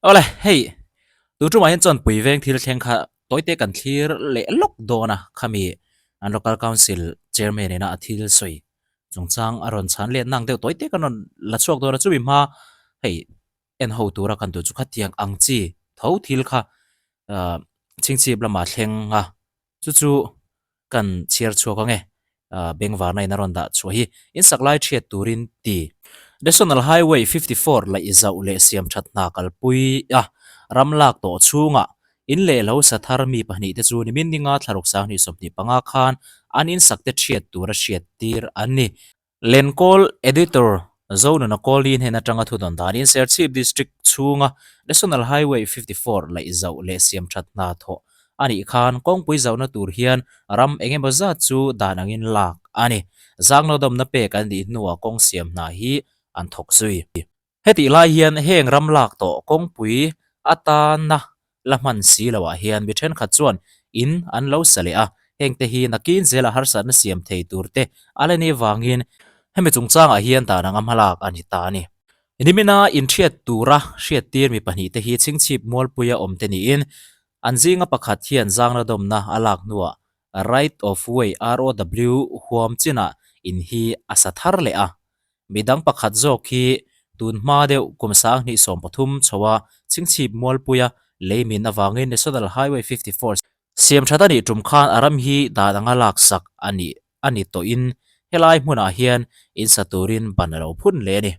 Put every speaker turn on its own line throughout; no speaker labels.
Awle, hei tun tumah hian chuan pui veng thil thleng kha tawite kan thlir leh lawk dawn a, khami an local council chairman ina a thil sawi chungchang a rawn chhan let nang deuh tawite kan rawn la chhuak dawn a, chumi hma hei en ho tura kan duh chu khatiang ang chi tho thil kha ah chhingchhip lamah thleng a. Chu chu kan chhiar chhuak ang e, bengvarna in a rawn dah chhuah hi in sak lai thiat turin ti. National Highway 54 laih zauh leh siam that hna kalpui a, ram lak tawh chhungah in leh lo sa thar mi pahnihte chu nimin ninga thlaruk 2025 khan an in sakte thiat tura hriat tir an ni. Lenkawl Editor Zonuna Kawlni hnen atanga thudawn danin Serchhip District chhunga National Highway 54 laih zauh leh siam that hna thawh a nih khan kawngpui zauhna tur hian ram eng emaw zat chu dan angin lak a ni. Zangnawdawmna pek an nih hnuah kawng siam hna hi an thawk zui. Hetih lai hian heng ram lak tawh kawngpui atana la hman si loah hian mi thenkhat chuan in an lo sa leh a, hengte hi nakin zela harsatna siam thei tur te a la nih vangin hemi chungchangah hian dan anga hmalak a ni ta a ni. Nimina inhriat tura hriattir mi pahnihte hi chhingchhip mualpuia awm te niin an zinga pakhat hian zangna dawmna a lak hnuah Right of Way, ROW, huam chinah in hi a sa thar leh a. Midang pakhat zawk hi tun hma deuh kum 2013 chhoa Chhingchhip Mualpuia lei min avangin National Highway 54 siam that a nih tum khan a ram hi dan anga laksak a nih a ni tawhin helai hmunah hian in sa turin ban a lo phun leh a ni.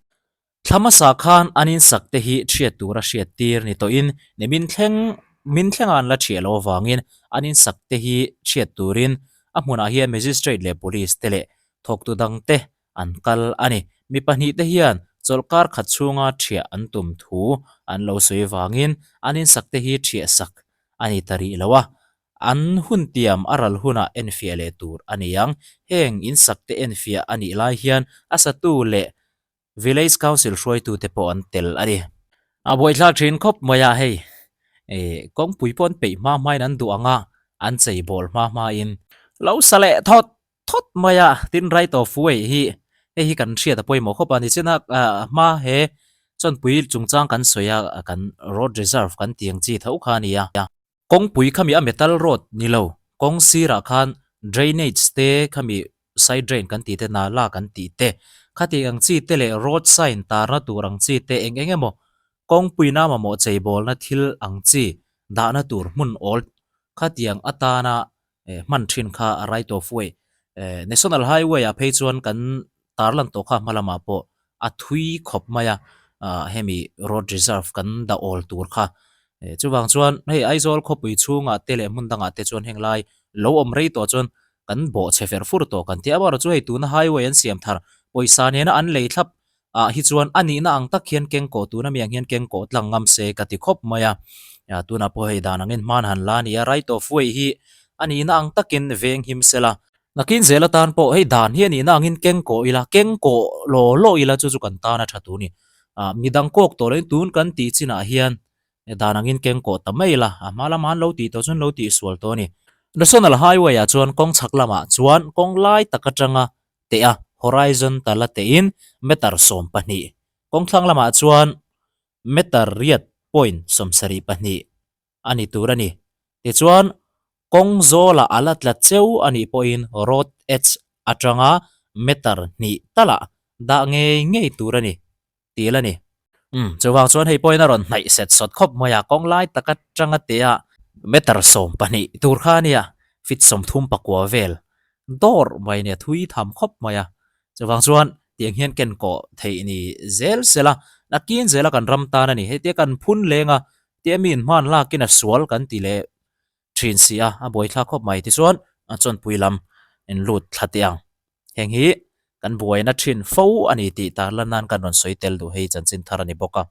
Thla hmasa khan an insak te hi thiat tura hriat tir ni tawhin ni min thleng min thlenga an la thiah loh avangin an insak te hi thiat turin a hmunah hian Magistrate leh Police te leh thawktu dang te an kal a ni. Mi pahnih te hian chawlhkar khat chhunga thiah an tum thu an lo sawi avangin an insak te hi thiah sak a ni ta rih lo a, an hun tiam a ral hunah enfiah leh tur a ni ang. Heng insak te enfiah a nih lai hian a satu leh Village Council hruaitute pawh an tel a ni. A buaithlak thin khawp mai a, hei kawngpui pawh an peih hma hmain an duh ang a, an chei bawl hma hmain lo sa leh thawt thawt mai a, tin right of way hi hei hi kan hriat a pawimawh khawp a, nichina hma he chawnpui chungchang kan sawi a, kan road reserve kan tih ang chi tho kha a ni a. Kawngpui khami a metal road ni lo, kawng sirah khan drainage te khami side drain kan tih te nala kan tih te khatih ang chi te leh road sign tarna tur ang chi te eng eng emaw kawngpuina mamawh cheibawlna thil ang chi dahna tur hmun awl khatiang atana hman thin kha a right of way national highway ah phei chuan kan tarlan tawh kha hma lamah pawh a thui khawp mai a ah hemi road reserve kan dah awl tur kha chuvang chuan hei Aizawl khawpui chhungah te leh hmun dangah te chuan heng lai lo awm rei tawh chuan kan bawh chhe fer fur tawh kan ti a, amaherawhchu hei tuna highway an siam thar pawisa nena an lei thlap ah hi chuan a nihna ang tak hian keng kawh tuna mi ang hian keng kawh tlang ngam se ka ti khawp mai a, tunah pawh hei dan angin hman han la a ni a, right of way hi a nihna ang takin veng him sela. Nakin zel atan pawh hei dan hi a nihna angin keng kawh ila, keng kawh law law ila chu chu kan tan a tha tur a ni. Ah midang kawk tawh loin tun kan tih chinah hian dan angin keng kawh ta mai ila, a hma lama an lo tih tawh chuan lo tihsual tawh a ni. National Highway ah chuan kawng chhak lamah chuan kawng lai tak atanga teh a, horizon tala tehin meter 12, kawng thlang lamah chuan meter riat point 72 a ni tur a ni. Tichuan, kawng zawlah a la tla cheu a nih pawhin road edge atanga meter hnih talah dah ngei ngei tur a ni tih la ni. Umm, chuvang chuan hei pawhin a rawn hnaih set sawt khawp mai a, kawng lai tak atanga tea meter 12 tur kha a nia, feet 39 vel dawr mai a nia, thui tham khawp mai a. Chuvang chuan tiang hian ken kawh theih ni zel sela, nakin zela kan ram tan a ni. Hetia kan phun leng a, tia miin hman lakin a sual kan ti leh thin si a, a buaithlak khawp mai. Tichuan a chawnpui lam in lut thla teh ang. Heng hi kan buaina thin fo a ni tih tarlan nan kan rawn sawi tel duh hei chanchin thar a ni bawk a.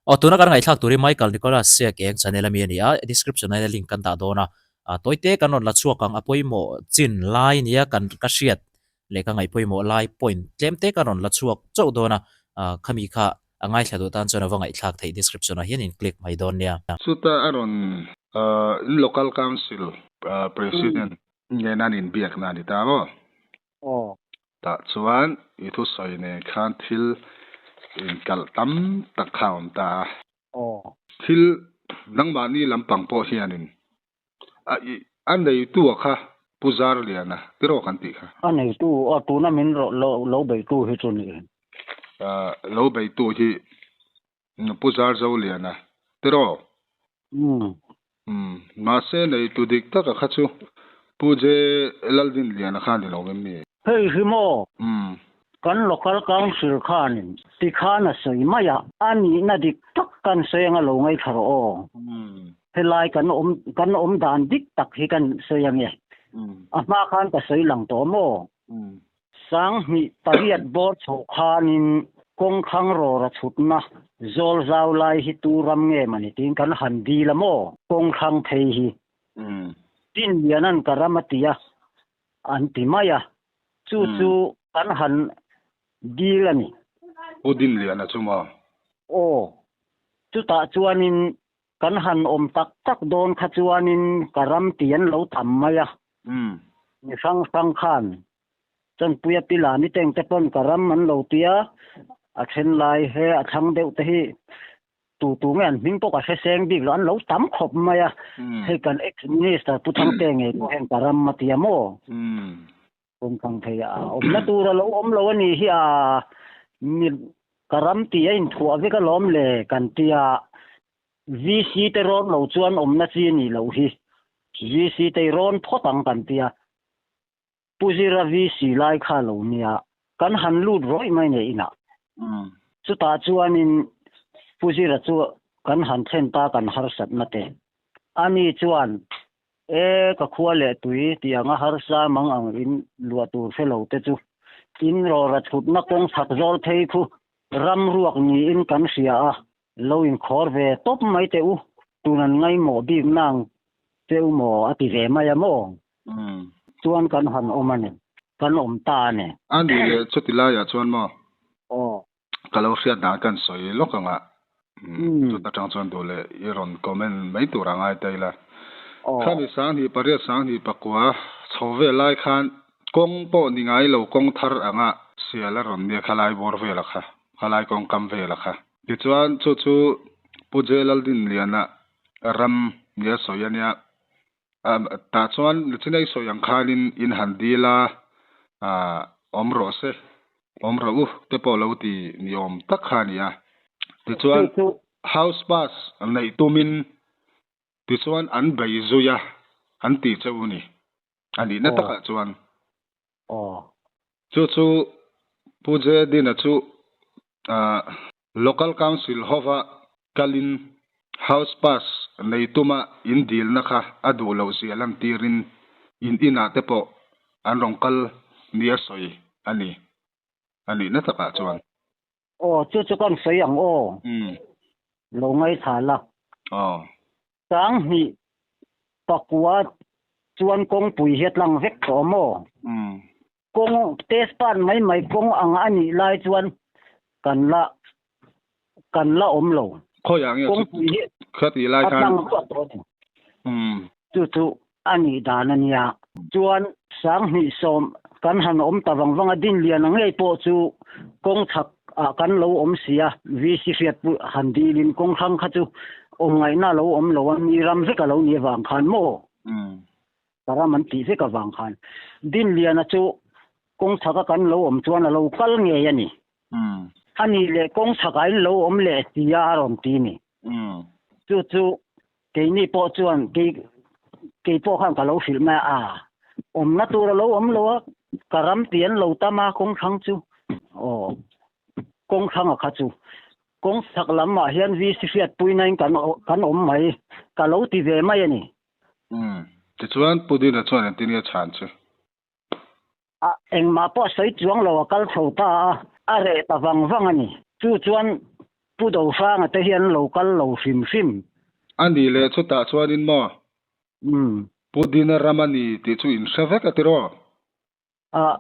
Aw tuna kan ngaihthlak tur hi Michael Nicholas Siak eng channel ami a ni a, description ah hian link kan dah dawn a, tawite kan rawn la chhuak ang a pawimawh chin lai nia kan ka hriat leh ka ngaih pawimawh lai point tlem te ka rawn la chhuak chauh dawn a, khami kha a ngaithla duh tan chuan a va ngaihthlak theih description ah hian in click mai dawn nia.
Chuta a rawn Local Council President ngen an inbiakna a ni ta maw?
Aw.
Tah chuan i thusawi nen khan thil inkalh tam tak kha a awm ta a.
Aw.
Thil nangmahni lampang pawh hianin a i a neitu a kha Pu Zarliana tiraw kan tih kha.
A neitu aw tuna min lo lo beitu hi chu ni.
Lo beitu hi Pu Zarzoliana tiraw?
Umm.
Umm mahse neitu dik taka kha chu Pu J Laldinliana kha ni lo em mi?
Hei hi maw?
Umm.
Kan Local Council khanin tikhan a sawi mai a, a nihna dik tak kan sawi anga lo ngaithla rawh aw. Helai kan awm kan awm dan dik tak hi kan sawi ange. A hma khan ka sawi lang tawh maw? Sanghnih pariat bawr chhoh khanin kawng khang rawra chhutna zawl zau lai hi tu ram nge mani tiin kan han dil a maw? Kawng khang phei hi tin lian an ka ram a ti a, an ti mai a, chu chu kan han dil a ni.
Pu Dinliana chu maw?
Aw, chutah chuanin kan han awm tak tak dawn kha chuanin ka ram ti an lo tam mai a. Mi hrang hrang khan Chanpuia pila ni teng te pawn ka ram an lo tia, a then lai he a thlang deuh te hi tu tu nge an hming pawh ka hre seng bik lo, an lo tam khawp mai a. Hei kan ex minister Pu Thangte ngei pawh hian ka ram a tia maw? Kawng thang thei a awmna tur a lo awm lo a nih hi a, mi ka ram tih a inthuah vek alawm le kan tia, VC te rawn lo chuan awmna chi a nih loh hi, VC te i rawn phawt ang kan tia. Pu Zira VC lai kha lo nia, kan han lut rawih mai nei inah. Chutah chuanin Pu Zira chu kan han thlen ta kan harsatna te. Ani chuan, E, ka khua leh tui tianga harsa mang ang in luah tur hre lo te chu in rawra chhutna kawng chhak zawl phei khu ram ruak niin kan hria a, lo inkhawr ve tawp mai teh u, tun an ngaihmawh bik nang che u maw a ti ve mai a maw? Chuan kan han awm a ni, kan awm ta a ni.
A nih leh chuti laiah chuan maw?
Aw.
Ka lo hriat dan kan sawi lawk ang a, chuta tang chuan duh leh i rawn comment mai tur a ngai ta ila. Khami sanghnih pariat sanghnih pakua chho vel lai khan kawng pawh ni ngai lo kawng thar anga sial a rawn nia khalai bawr vela kha, khalai kawng kam vela kha. Tichuan chu chu Pu Jelaldinliana ram nia sawi a nia. Tah chuan Luchinai sawi ang khanin in han dil a, awm rawh se, awm rawh u te pawh lo ti ni awm tak kha a ni a. Tichuan house pass neih tumin tichuan an bei zui a, an ti cheu a ni. A nihna takah chuan. Chu chu Pu J-Dina chu Local Council hova kalin House Pass nei tuma in dilna kha a duh loh zia lantirin in inah te pawh an rawn kal nia sawi a ni. A nihna takah chuan.
Aw, chu chu kan sawi ang aw. Lo ngaithla la.
Aw.
Sanghnih pakua chuan kawngpui hi a tlang vek tawh maw? Kawng test pan mai mai kawng ang a nih lai chuan kan la kan la awm lo.
Khawiah nge
Kawngpui hi
khatih lai
a
khan
tlang ruah tawh a ni. Chu chu a nih dan a nia. Chuan 2010 kan han awm ta vang vang a, Dinliana ngei pawh chu kawng chhak ah kan lo awm si a, VC hriat pawh han dilin kawng hrang kha chu awm ngaihna a lo awm lo a, mi ram vek a lo nih avang khan maw? Ka ram an tih vek avang khan Dinliana chu kawng chhaka kan lo awm chuan a lo kal ngei a ni. A nih leh kawng chhakah in lo awm leh tia a rawn ti ni. Chu chu keini pawh chuan kei kei pawh khan ka lo hrilh mai a, awmna tur a lo awm lo a, ka ram ti an lo tam a kawng thlang chu aw kawng thlanga kha chu kawng chhak lamah hian VC hriatpuina in kan kan awm mai ka lo ti ve mai a ni.
Umm. Tichuan Pu Dina chuan engtin nge chhan chu?
A, engmah pawh sawi chuang lo a kal chho ta a, a reh ta vang vang a ni. Chu chuan Pu Dohranga te hian lo kal lo hrim hrim.
A nih leh chutah chuanin maw?
Umm.
Pu Dina ram a ni tih chu in hre vek a tiraw?
A,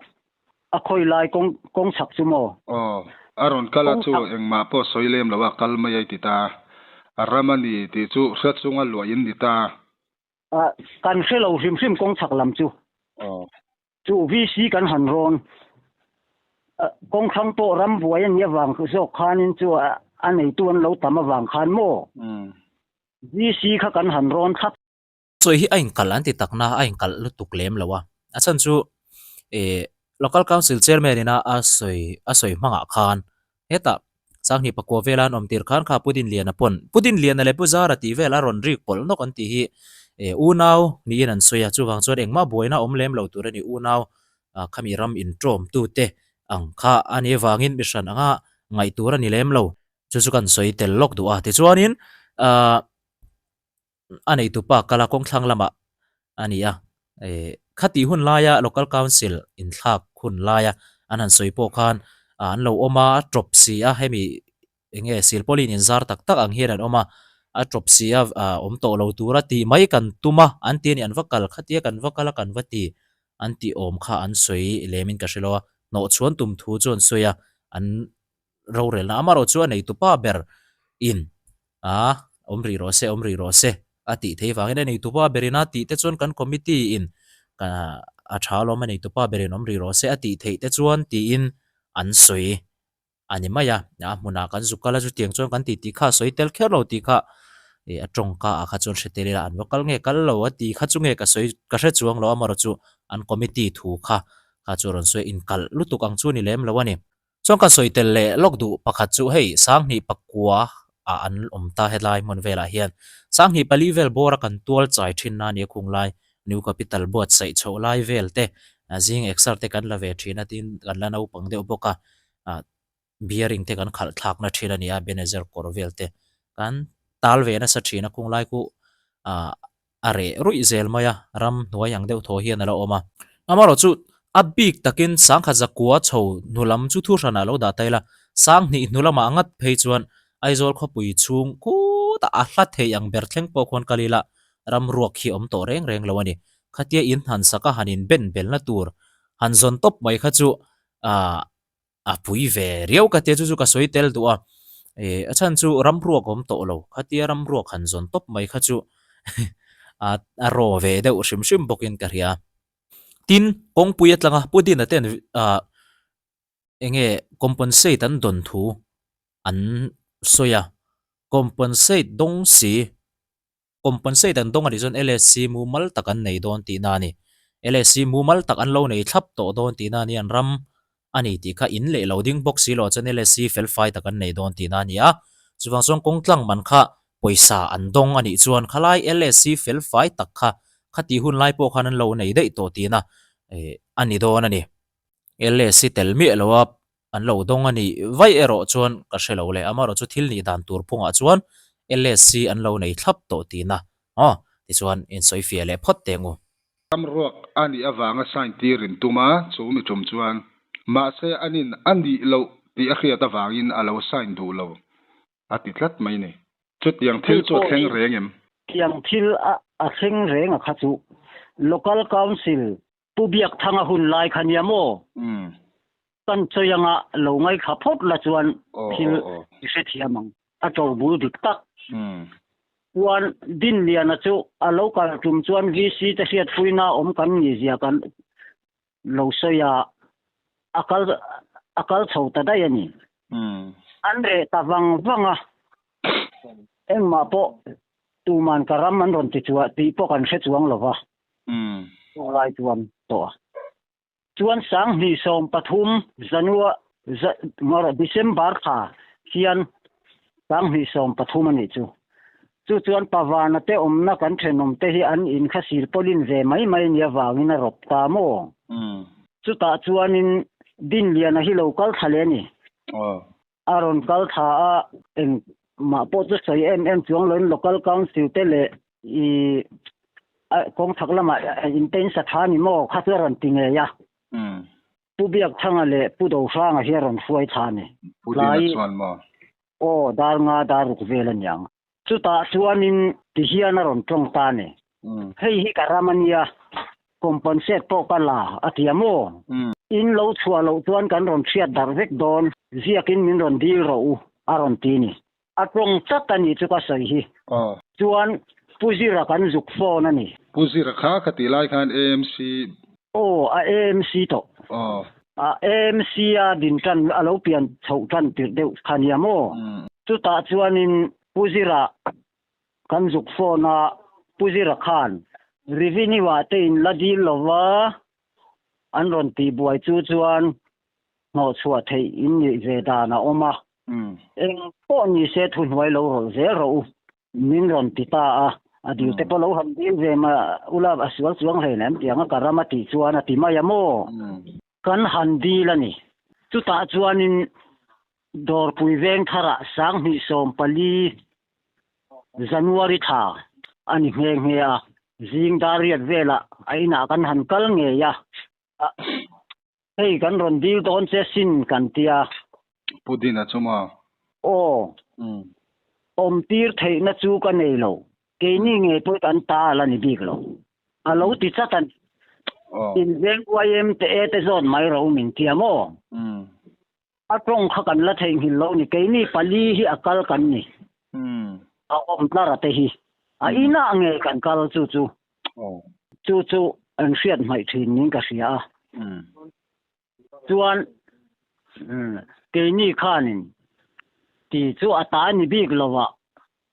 a khawi lai kawng, kawng chhak chu maw?
Aw, a rawn kal a chu engmah pawh sawi lem lo a kal mai a i ti ta. A ram a ni tih chu hre chunga luah in ni ta.
A, kan hre lo hrim hrim kawng chhak lam chu.
Aw.
Chu VC kan han rawn. Kawng thlang pawh ram buai a nih avang zawk khanin chu a. A neitu an lo tam avang khan maw? VC kha kan han rawn thlap.
Sawi hi a inkalh an ti takna a inkalh lutuk lem lo a, a chhan chu eh Local Council Chairman ina a sawi a sawi hmangah khan hetah Sanghnih pakua vela an awm tir khan kha Pu Dinliana pawn Pu Dinliana leh Pu Zara tih vel a rawn rik pawlh nawk an tih hi eh unau niin an sawi a, chuvang chuan engmah buaina awm lem lo tur a ni unau khami ram inṭawm tute ang kha a nih avangin mi hran anga ngaih tur a ni lem lo. Chu chu kan sawi tel lawk duh a, tichuanin ahh a neitupa kala kawngthlang lamah a ni a, eh khatih hun laia local council inthlak hun laia an han sawi pawh khan an lo awm a, a tawp si a hemi eng nge silpawlin inzar tak tak ang hian an awm a, a tawp si a ah awm tawh lo tura tih mai kan tum a an ti a ni an va kal khatia kan va kal a kan va ti an tih awm kha an sawi lemin ka hre lo a, hnawhchhuan tum thu chu an sawi a an rorelna amaherawh chu a neitupa ber in a awm rih rawh se awm rih rawh se a tih theih vangin a neitupa berin a tih te chuan kan committee in a tha alawm a neitupa berin awm rih rawh se a tih theih te chuan tiin an sawi a ni mai a a hmunah kan zuk kal a chutiang chuan kan tih tih kha a sawi tel kher lo tih kha ih a tawngka ah kha chuan hre tel ila an va kal nge kal lo a tih kha chu nge ka sawi ka hre chuang lo amaherawh chu an committee thu kha kha chu a rawn sawi inkalh lutuk ang chu a ni lem lo a ni. Chuan kan sawi tel leh lawk duh pakhat chu hei Sanghnih pakua ah an awm ta helai hmun velah hian Sanghnih pali vel bawr a kan tual chai thin na nia khung lai New Capital buatsaih chhoh lai vel te zing exer te kan la ve thin a tin kan la naupang deuh bawk a ah bearing te kan khalh thlak na thin a ni a Benezer kawr vel te kan tal ve nasa thin a khung lai khu ah a reh ruih zel mai a, ram hnuai ang deuh thaw hian a lo awm a. Amaherawh chu a bik takin sangkhat zakua chho hnu lam chu thu hranah a lo dah ta ila, sanghnih hnu lamah ngat phei chuan Aizawl khawpui chhung khutah a hla thei ang ber thleng pawh khuan kal ila ram ruak hi awm tawh reng reng lo a ni. Khatia in han sak a han inben belna tur han zawn tawp mai kha chu aah a pui ve riau ka tia chu chu ka sawi tel duh a ih a chhan chu ram ruak awm tawh lo khatia ram ruak han zawn tawp mai kha chu a a raw ve deuh hrim hrim bawk in ka hria tin kawngpui atlanga Pu Dina ten ah eng nge compensate an dawn thu an sawi a compensate dawng si. Compensate an dawng a nih chuan LSC mumal tak an nei dawn tihna a ni. LSC mumal tak an lo nei thlap tawh dawn tihna a ni. An ram a ni tih kha in leh lo ding bawk si loh chuan LSC felfai tak an nei dawn tihna a ni a. Chuvang chuan kawngtlang man kha pawisa an dawng a nih chuan khalai LSC felfai tak kha khatih hun lai pawh khan an lo nei daih tawh tihna a ni dawn a ni. LSC tel miah lo a An lo dawng a nih vaih erawh chuan ka hre lo le, amaherawh chu thil nih dan tur phungah chuan LSC an lo nei thlap tawh tihna aw, tichuan insawi fiah leh phawt teh ngu.
Ram ruak a nih avanga sign tir in tum a, chu mi tum chuan mahse anin a nih loh tih a hriat avangin a lo sign duh lo a ti tlat mai ni. Chutiang thil chu a thleng reng em?
Tiang thil a thleng reng a kha chu Local Council Pu Biakthanga hun lai kha nia maw? Kan chawi anga lo ngaithla phawt la chuan thil i hrethiam ang. A to bul dik tak. Chuan Dinliana chu a lo kal tum chuan VC te hriatpuina awm kan ni zia kan lo sawi a, a kal a kal chho ta daih a ni. An reh ta vang vang a, engmah pawh tuman ka ram an rawn ti chuah tih pawh kan hre chuang lo va. Tunglai chuan tawh a. Chuan 2013 Janua December thla hian 2013 a nih chu. Chu chuan Pavana te awmna kan thenawm te hi an in kha silpawlin ve mai mai nia vangin a rawp ta maw? Chutah chuanin Dinliana hi lo kal thla leh a ni. A rawn kal thla a, engmah pawh chu sawi em em chuang loin Local Council te leh i kawng chhak lamah in te in sa tha ni maw kha chu a rawn ti ngei a. Pu Biakthanga leh Pu Dohranga hi a rawn hruai thla a ni.
Pu Dina chuan maw?
Aw, dar nga dar ruk vel a niang. Chutah chuanin ti hian a rawn tawng ta a ni. Hei hi ka ram a nia, compensate pawh ka la a ti a maw? In lo chhuah loh chuan kan rawn hriat darh vek dawn, ziakin min rawn dil rawh u a rawn ti ni. A tawng chat a nih chu ka sawi hi. Chuan Pu Zira kan zuk phone a ni.
Pu Zira kha ka tih lai khan AMC.
Aw, a AMC tawh. A AMC a din tan a lo pian chhoh tan tirh deuh kha nia maw? Chutah chuanin Pu Zira kan zuk phone a, Pu Zira khan Revenue-ah te in la dil lo va, an rawn tihbuai chu chuan hnawhchhuah theih in nih ve dan a awm a. Eng pawh ni se thuhnuai lo rawlh zel rawh u. Min rawn ti ta a, a dil te pawh lo han dil ve mah ula a sual chuang hle nem tiang a ka ram a tih chuan a ti mai a maw? Kan han dil a ni. Chutah chuanin Dawrpui veng tharah 2014 January thla a ni nghe nghe a, zing dar riat velah a inah kan han kal ngei a. Hei kan rawn dil dawn che sin kan tia.
Pu Dina chu maw?
Aw. Awm tir theihna chu ka nei lo. Keini ngei pawh kan ta a la ni bik lo. A lo ti chat a ni. Inveng YM te e te zawt mai ro min tia maw? A tawng kha kan la theihnghilh lo ni. Keini pali hi a kal kan ni. A awm tlar a te hi. A inah ngei kan kal chu chu. Chu chu an hriat hmaih thin niin ka hria a. Chuan keini khanin ti chu a ta ni bik lo a,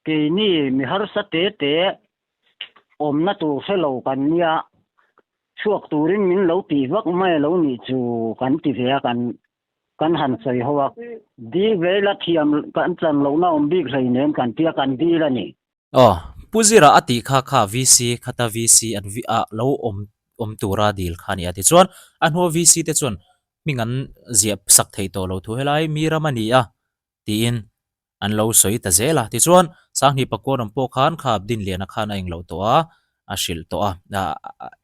keini mi harsa te te awmna tur hre lo kan nia, chhuak turin min lo tih vak mai lo nih chu kan ti ve a, kan kan han sawi ho a. Dil ve ila thiam kan chan lohna awm bik hleinem kan tia kan dil a ni.
Aw, Pu Zira a tih kha kha VC khata VC an ah lo awm awm tura dil kha a ni a. Tichuan, a hnua VC te chuan hming an ziah sak theih tawh lo thu helai mi ram a ni a tiin an lo sawi ta zel a. Tichuan, Sanghnih Pakuan awm pawh khan kha Dinliana khan a englo tawh a, a hrilh tawh a,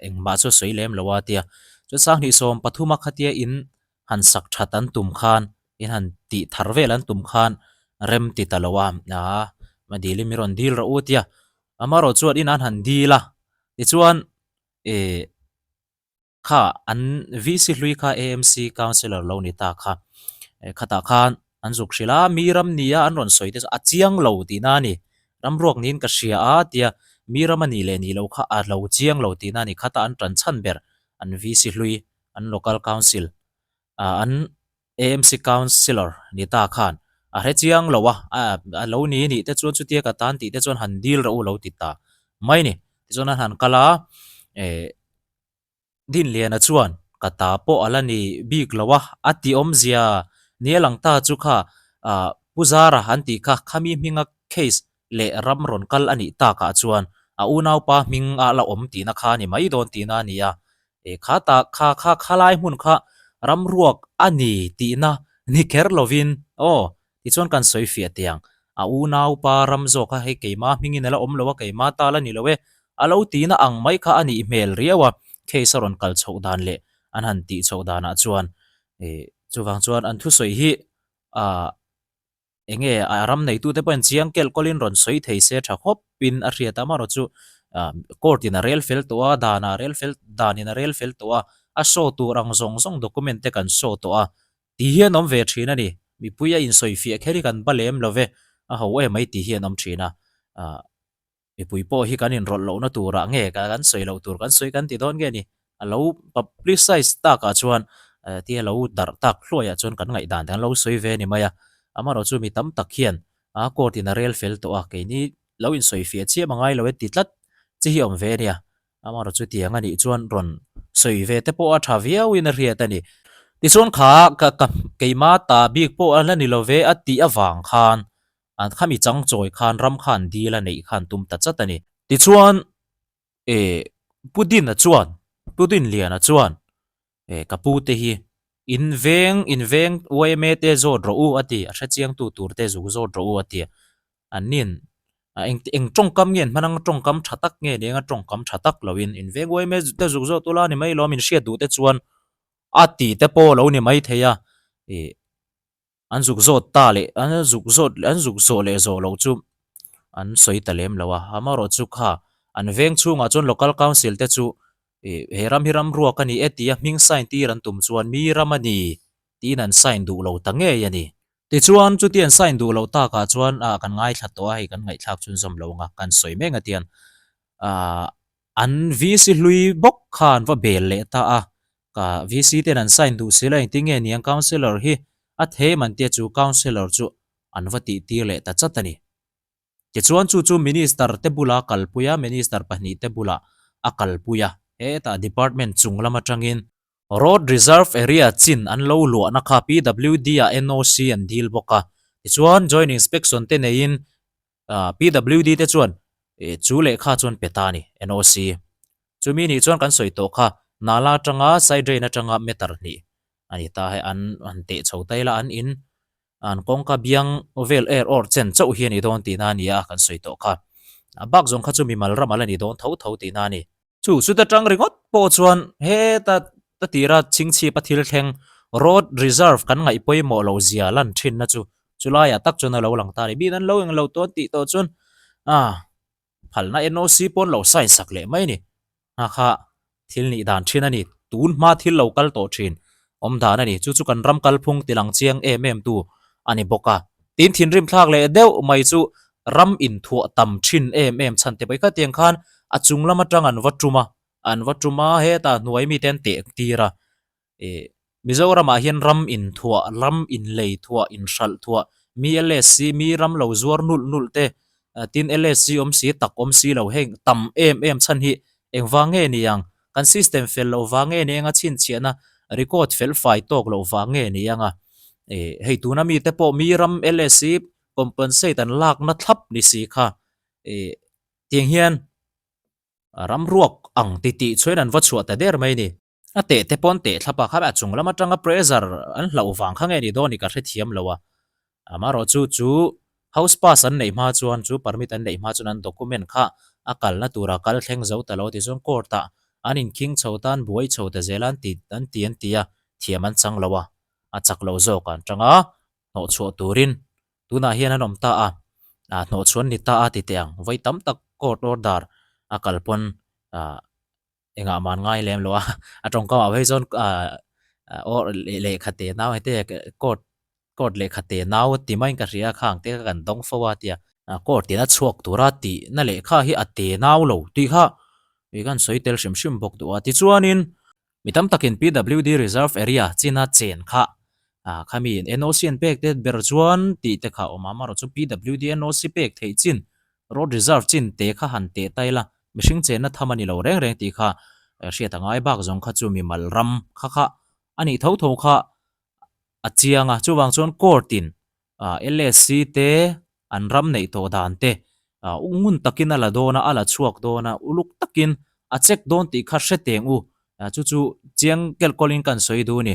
engmah chu a sawi lem lo a tia. Chuan 2013 a khatia in han sak that an tum khan in han tih thar vel an tum khan rem ti ta lo a, aa ma dil in mi rawn dil rawh u tia amaherawh chuan in an han dil a tichuan ih kha an VC hlui kha AMC councillor lo ni ta kha khatah khan an zuk hrilh a mi ram nia an rawn sawi te chu a chiang lo tihna a ni ram ruak niin ka hria a tia mi ram a nih leh nih loh kha a lo chiang lo tihna a ni khatah an tan chhan ber an VC hlui an local council ah an AMC councillor ni ta khan a hre chiang lo a, a lo ni nih te chuan chutia ka tan tih te chuan han dil rawh u lo ti ta mai ni. Tichuan an han kal a, eh Dinliana chuan ka ta pawh a la ni bik lo a, a ti awmzia ni a lang ta chu kha ah Pu Zara an tih kha khami hminga case leh ram rawn kal a nih takah chuan a unaupa hming a la awm tihna kha a ni mai dawn tihna a ni a, e kha ta kha kha khalai hmun kha ram ruak a ni tihna ni kher lovin aw tichuan kan sawi fiah teh ang a unaupa ram zawk kha hei keima hmingin a la awm lo a keima ta la ni lo e a lo tihna ang mai kha a nih hmel riau a case a rawn kal chhoh dan leh an han tih chhoh danah chuan e chuvang chuan an thusawi hi ah Enge a ram neitute pawhin chiang kelh kawlin rawn sawi thei se tha khawpin a hriat a, amaherawh chu court in a rel fel tawh a, dan a rel fel dan in a rel fel tawh a, a show tur ang zawng zawng document te kan show tawh a, tih hi an awm ve thin a ni. Mipui a insawi fiah kher hi kan ba lem lo ve, a ho em mai tih hi an awm thin a. Mipui pawh hi kan inrawlh lohna turah nge kan sawi loh tur kan sawi kan ti dawn nge ni? A lo publicise takah chuan tia lo darh tak hluaiah chuan kan ngaihdan te an lo sawi ve a ni mai a. Amaherawh chu mi tam tak hian a court in a rel fel tawh a, keini lo insawi fiah chiam a ngai lo e ti tlat chi hi a awm ve a nia. Amaherawh chu tiang a nih chuan rawn sawi ve te pawh a tha viauin a hriat a ni. Tichuan kha ka keima ta bik pawh a la ni lo ve a tih avang khan An khami chang chawi khan ram khan dil a neih khan tum ta chat a ni. Tichuan, eh, Pu Dina chuan, Pu Dinliana chuan, eh, ka pu te hi in veng, in veng yma te zawt rawh u a ti, a hrechiangtu tur te zuk zawt rawh u a ti. An nin, eng, eng tawngkam nge an hman ang, tawngkam tha tak nge ni anga tawngkam tha tak loin in veng yma te zuk zawt ula ni mai lawm, in hriat duh te chuan a ti te pawh lo ni mai thei a, eh, An zuk zawt ta leh an zuk zawt an zuk zawh leh zawh loh chu an sawi ta lem lo a, amaherawh chu kha an veng chhungah chuan local council te chu ih he ram hi ram ruak a ni e tia hming sign tir an tum chuan mi ram a ni tiin an sign duh lo ta ngei a ni. Tichuan chuti an sign duh loh takah chuan ah kan ngaithla tawh a hei kan ngaihthlak chhunzawm lo ang a kan sawi mek a tian ah An VC hlui bawk kha an va bel leh ta a, ka VC ten an sign duh si la engtin nge niang councillor hi a them an tia chu councillor chu an va tihtir leh ta chat a ni. Tichuan chu chu Minister te bula kalpui a, Minister pahnihte bulah a kalpui a, hetah Department chung lam atangin Road Reserve Area chin an lo luahna kha PWD ah NOC an dil bawk a, tichuan Joint Inspection te neiin PWD te chuan chu lehkha chuan pe ta a ni, NOC. Chumi nih chuan kan sawi tawh kha Nala atanga side drain atanga meter hnih a ni ta, hei an han teh chho ta ila an in an kawngka biang vel er awr chen chauh hi a ni dawn tihna a ni a kan sawi tawh kha. A bak zawng kha chu mimal ram a la ni dawn tho tho tihna a ni. Chu chuta tang ringawt pawh chuan heta ta tira chhingchhipa thil thleng road reserve kan ngaih pawimawh loh zia lan thinna chu chulaiah tak chuan a lo lang ta a ni. Bin an lo eng lo tawn tih tawh chuan ah phalna NOC pawn lo sign sak leh mai a ni. Hna kha thil nih dan thin a ni. Tun hma thil lo kal tawh thin awm dan a ni. Chu chu kan ram kalphung tilang chiang em em tu a ni bawk a. Tin thinrim thlak leh deuh mai chu ram inthuah tam thin em em chhan te pawh hi khatiang khan a chung lam atang an va tum a, an va tum a hetah hnuai mite an teh tir a. Ih Mizoramah hian ram inthuah, ram inlei thuah, inhralh thuah, mi LSC, mi ram lo zuar nulh nulh te, tin LSC awm si tak awm si lo heng tam em em chhan hi engvang nge ni ang? Kan system fel loh vang nge ni anga chhinchhiahna record fel fai tawk loh vang nge ni anga? Ih hei tuna mite pawh mi ram LSC compensate an lakna thlap ni si kha ih tiang hian ram ruak ang titih chuan an va chhuah ta der mai a ni. A teh te pawn teh thlap a, kha a chung lam atanga pressure an hlauh vang kha nge ni dawn i ka hrethiam lo a. Amaherawh chu chu house pass an neih hma chuan chu permit an neih hma chuan an document kha a kalna tura kal thleng zo ta lo tichuan court ah an inkhing chho ta an buai chho ta zel a an ti an ti an ti a, thiam an chang lo a, a chak lo zawk an tang a, hnawhchhuah turin tunah hian an awm ta a, ah hnawhchhuan ni ta a ti teh ang, vawi tam tak court order a kal pawn ah Engah man ngai lem lo a, a tawngkam ah phei chuan ah aw lehkha te nau hete court court lehkha te nau ti maiin ka hria khang te kha kan dawng fo a tia. Court ina chhuak tura tihna lehkha hi a te nau lo tih kha ih kan sawi tel hrim hrim bawk duh a. Tichuanin mi tam takin PWD reserve area china chen kha ah khami NOC an pek te ber chuan tih te kha a awm a, amaherawhchu chu PWD NOC pek theih chin road reserve chin te kha han teh ta ila Mihring chenna tham a ni lo reng reng tih kha hriat a ngai bak zawng kha chu mimal ram kha kha a nih tho tho kha a chiang a, chuvang chuan court in LSC te an ram neih tawh dan te ngun takin a la dawn a, a la chhuak dawn a, uluk takin a check dawn tih kha hre teng u, chu chu chiang kelh kawlin kan sawi duh a ni.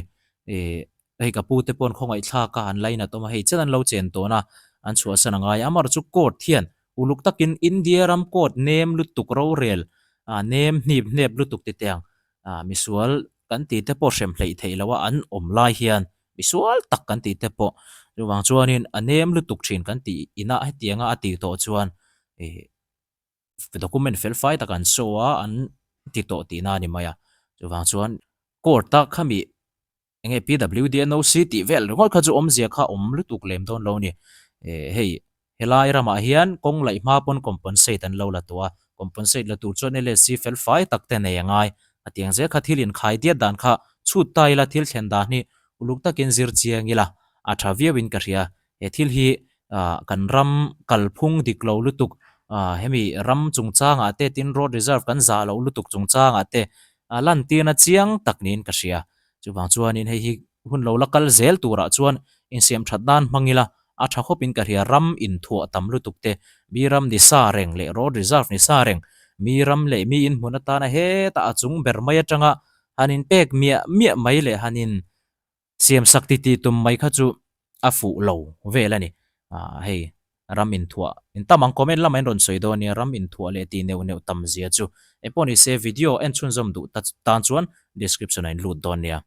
Hei ka pu te pawn khawngaihthlak a an lainat awm a, hei chen an lo chen tawn a, an chhuahsan a ngai a, amaherawhchu chu court hian Uluk takin India ram court nem lutuk rorel ah nem hnip hnep lutuk ti teh ang ah misual kan tih te pawh hrem hleih theih loh a an awm lai hian misual tak kan tih te pawh chuvang chuanin a nem lutuk thin kan tih inah hetianga a tih tawh chuan ih document fel fai tak an show a an ti tawh tihna a ni mai a chuvang chuan court a khami Enge PWDNOC tih vel ringawt kha chu awmzia kha awm lutuk lem dawn lo a ni. Eh hei helai ramah hian kawng laih hma pawn compensate an lo la tawh a, compensate la tur chuan LSC fel fai tak te nei a ngai. A tiang zel kha thil inkhai diat dan kha chhut ta ila thil thlen dan hi uluk takin zir chiang ila a tha viauin ka hria. He thil hi ah kan ram kalphung dik lo lutuk ah hemi ram chungchangah te tin road reserve kan zah loh lutuk chungchangah te a lantirna chiang tak niin ka hria. Chuvang chuanin hei hi hun lo la kal zel turah chuan insiam that nan hmang ila a tha khawpin ka hria ram inthuah tam lutuk te, mi ram ni sa reng leh road reserve ni sa reng, mi ram leh mi inhmun atana hetah a chung ber mai atanga han inpek miah miah mai leh han in Siam sak ti tih tum mai kha chu a fuh lo vel a ni. Ahh hei ram inthuah in tam ang comment lamah in rawn sawi dawn nia ram inthuah leh tih neuh neuh tam zia chu. Engpawh ni se video en chhunzawm duh ta tan chuan description ah in lut dawn nia.